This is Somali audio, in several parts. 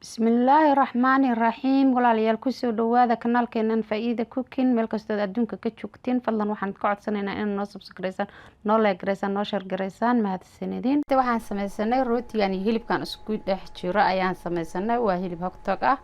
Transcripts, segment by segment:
Bismillaahi Raxmaani Raxiim. Walaalayaal, kusoo dhawaada kanaalkeenan Faa-iida Cooking. Meel kastood adduunka ka joogtiin, fadlan waxaan ka codsanaynaa inaad noo subscribeysaan, noo like gareysaan, noo share gareysaan. Mahadsanidin. Waxaan sameysanay rootigan iyo hilibkan isku dhex jiro ayaan sameysanay. Waa hilib hotdog ah,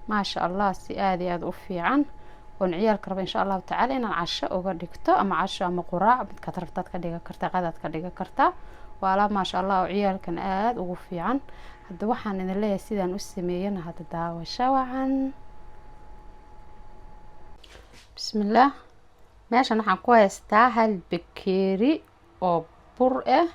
maasha Allah, si aada iyo aada u fiican oon ciyaalka raba insha Allahu tacaala inaan casho uga dhigto, ama casho ama quraac, midkaad rabtaad ka dhigan kartaa, qadaad ka dhigan kartaa. Waa alaab maasha Allah oo ciyaalkan aada ugu fiican. Hadda waxaan idin leeyahay sidaan u sameeyana hadda daawasho wacan. Bismillaah. Meeshan waxaan ku haystaa hal bakeeri oo bur ah.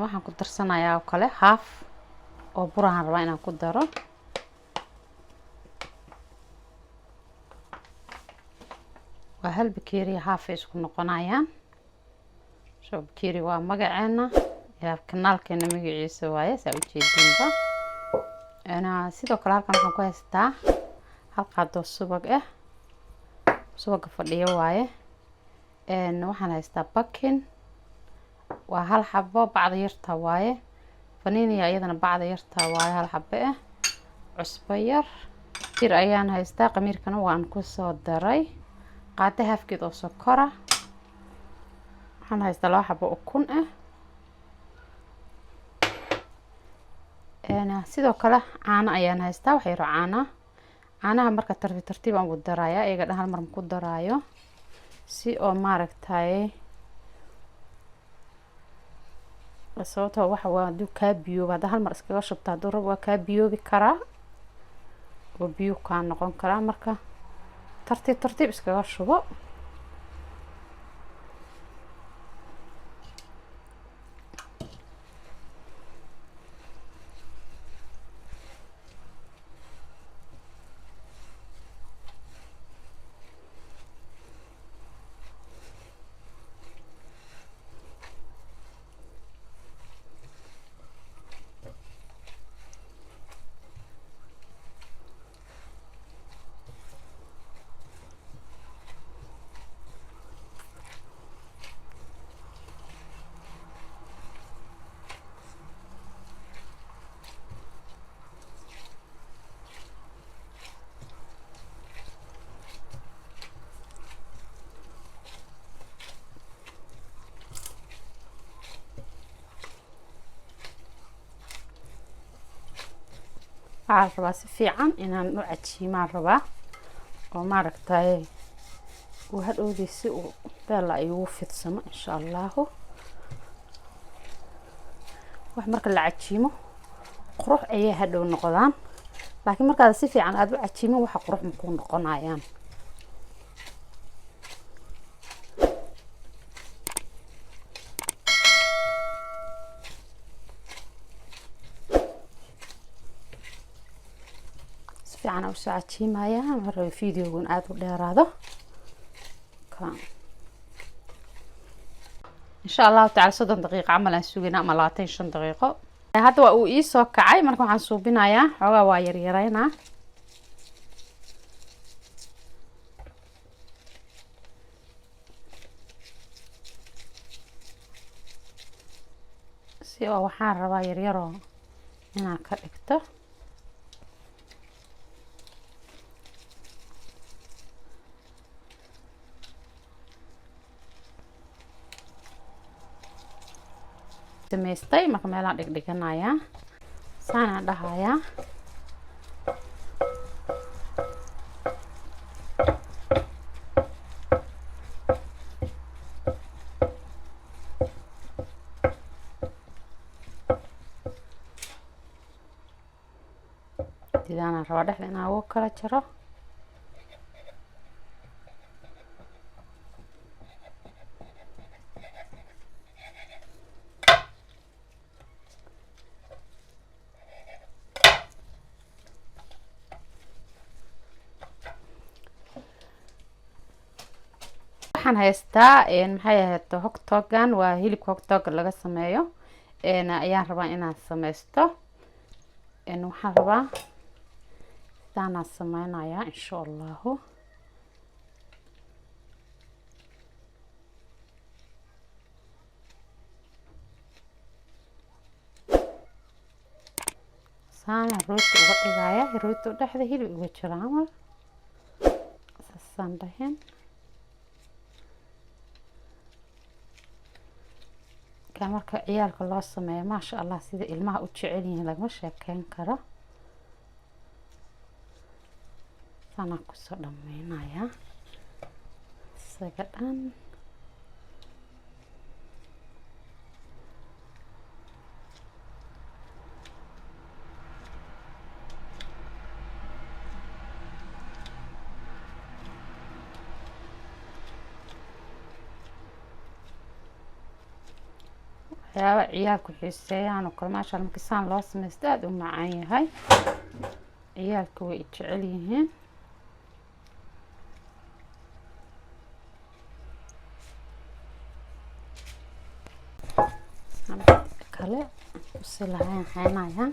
Waxaan ku darsanayaa oo kale half oo burahaan rabaa inaan ku daro. Waa hal bakeeri, half ay isku noqonayaan. So bakeeri waa magaceena, kanaalkeena magaciisa waaye, saa ujeediinba. Sidoo kale halkan waxaan ku haystaa hal qaadoo subag ah, subaga fadhiyo waaye. Waxaan haystaa baking, waa hal xabo, bacda yarta waaye. Vanilla iyadana bacda yarta waaye, hal xabo ah. Cusbo yar jir ayaan haystaa, qamiirkana waan kusoo daray. Qaado halfkeed oo sokora. Waxaan haystaa laba xabo ukun ah. Sidoo kale caano ayaan haystaa, wax yaro caana. Caanaha marka tartiib tartiib aan ugu daraaya, iyaga dhan hal mar ku daraayo, si oo maaragtay, sababtoo waxa waa hadduu kaa biyoobo, haddaa hal mar iskaga shubto, hadduu rabo waa kaa biyoobi karaa oo biyo kaa noqon karaa. Marka tartiib tartiib iskaga shubo. Waxaa la rabaa si fiican inaan u cajiimaan rabaa oo maaragtay uu hadhowdii si uu beela ay ugu fidsamo insha Allahu. Wax marka la cajiimo qurux ayay hadhow noqdaan, laakiin markaad si fiican aada u cajiimin, waxa qurux makuu noqonayaan. Si fiican aan usoo cajiimaya, ma rabo videogun aada u dheeraado. Insha Allahu tacala 30 daqiiqo camal aan sugayna ama 25 daqiiqo. Hadda waa uu iisoo kacay. Marka waxaan suubinayaa xoogaa waa yaryareynaa. Si oo waxaan rabaa yaryaroo inaan ka dhigto. Samaystay marka meelaan dhigdhiganayaa, saanaan dhahayaa. Sidaanaan rabaa dhexda inaan ugu kala jaro. Waxaan haystaa, maxay ahayd, hotdogan. Waa hilibka hotdog laga sameeyo ayaan rabaa inaan sameysto. Waxaan rabaa sidaanaan sameynayaa insha Allahu. Saanaan. Saana rooti uga dhigaya, rooti u dhexda hilib uga jira camal, saasaan dhahin. Ka marka ciyaalka loo sameeyo, maasha Allah, sida ilmaha u jecel yihiin lagama sheekeyn karo. Saanaan kusoo dhameynayaa isaga dhan. Waxyaaba ciyaalku xiiseeyaan oo kale, maasha Allah, markii saan loo sameysto aada u macaan yahay, ciyaalka way jecel yihiin. Kale usi lahayn xeynayaan.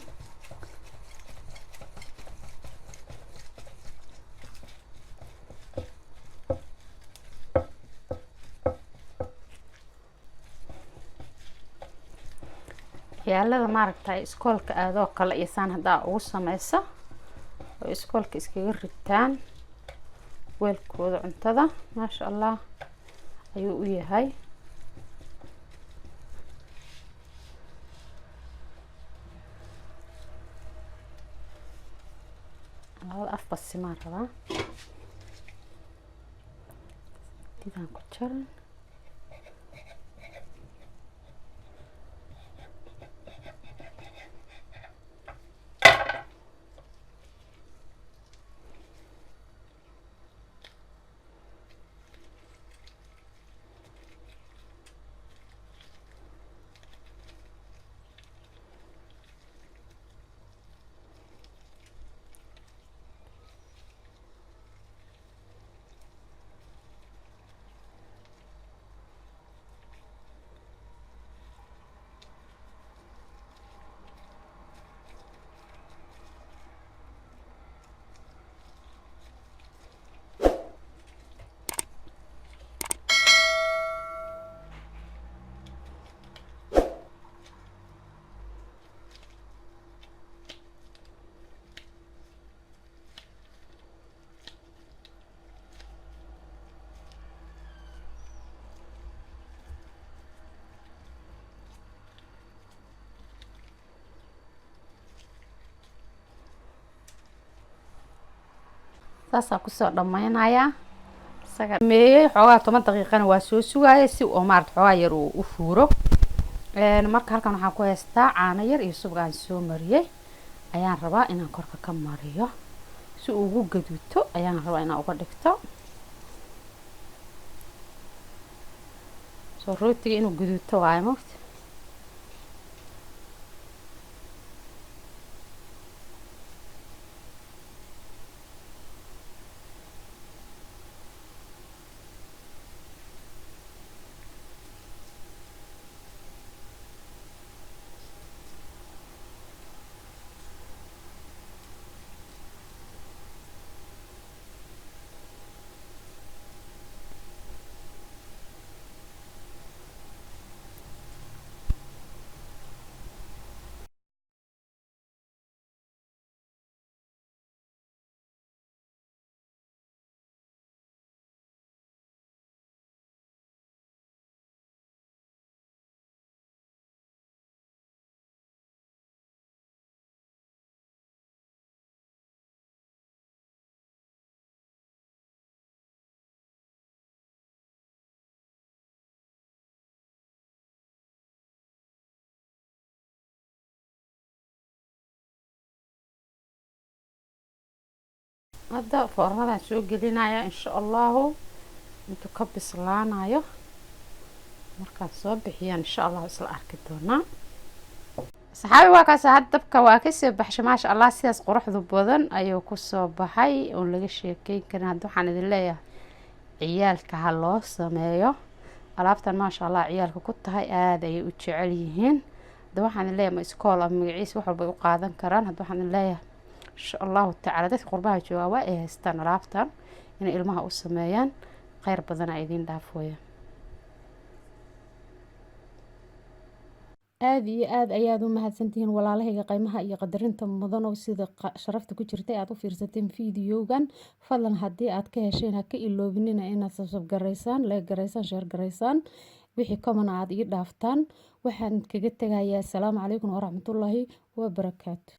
Ciyaalada maaragtay iskoolka aadoo kale iyo saan haddaa ugu sameyso oo iskoolka iskaga ritaan weelkooda cuntada, maasha Allah ayuu u yahay. Labada af basimaan rabaa didaan ku jaran. Saasaa kusoo dhameynayaa. Isaga meeyey xoogaa 10 daqiiqana waa soo sugaya si oo maarata xoogaa yar uu u fuuro. Marka halkan waxaan ku haystaa caano yar iyo subag aan soo mariyey, ayaan rabaa inaan korka ka mariyo si uu ugu gaduuto, ayaan rabaa inaan uga dhigto. Soo rootiga inuu gaduuto waayo mogta. Hadda foornadan soo gelinaya, insha Allahu, intuu ka bislaanayo markaan soo bixiyaan, insha Allahu, isla arki doonaa. Saxaabi, waa kaas. Had dabka waa kasoo baxshay, maasha Allah, sidaas quruxda badan ayuu kusoo baxay oon laga sheekeyn karin. Hadda waxaan idin leeyahay, ciyaalka ha loo sameeyo alaabtan, maasha Allah, ciyaalka ku tahay aada ayay u jecel yihiin. Hadda waxaan idin leeyahay, ma iskool ama magaciisa wax walba ay u qaadan karaan. Hadda waxaan idin leeyahay, insha Allahu tacaala, dadka qurbaha joogaa waa ay haystaan alaabtan inay ilmaha u sameeyaan. Kheyr badanaa idiin dhaafooya. Aada iyo aada ayaad u mahadsantihiin, walaalahayga qiimaha iyo qadarinta mudan, oo sida sharafta ku jirtay aad u fiirsateen videogan. Fadlan, haddii aad ka hesheen, ha ka iloobinina inaad subscribe garaysaan, like garaysaan, share garaysaan, wixii comment aad ii dhaaftaan. Waxaan kaga tegayaa asalaamu calaykum waraxmatullaahi wabarakaatu.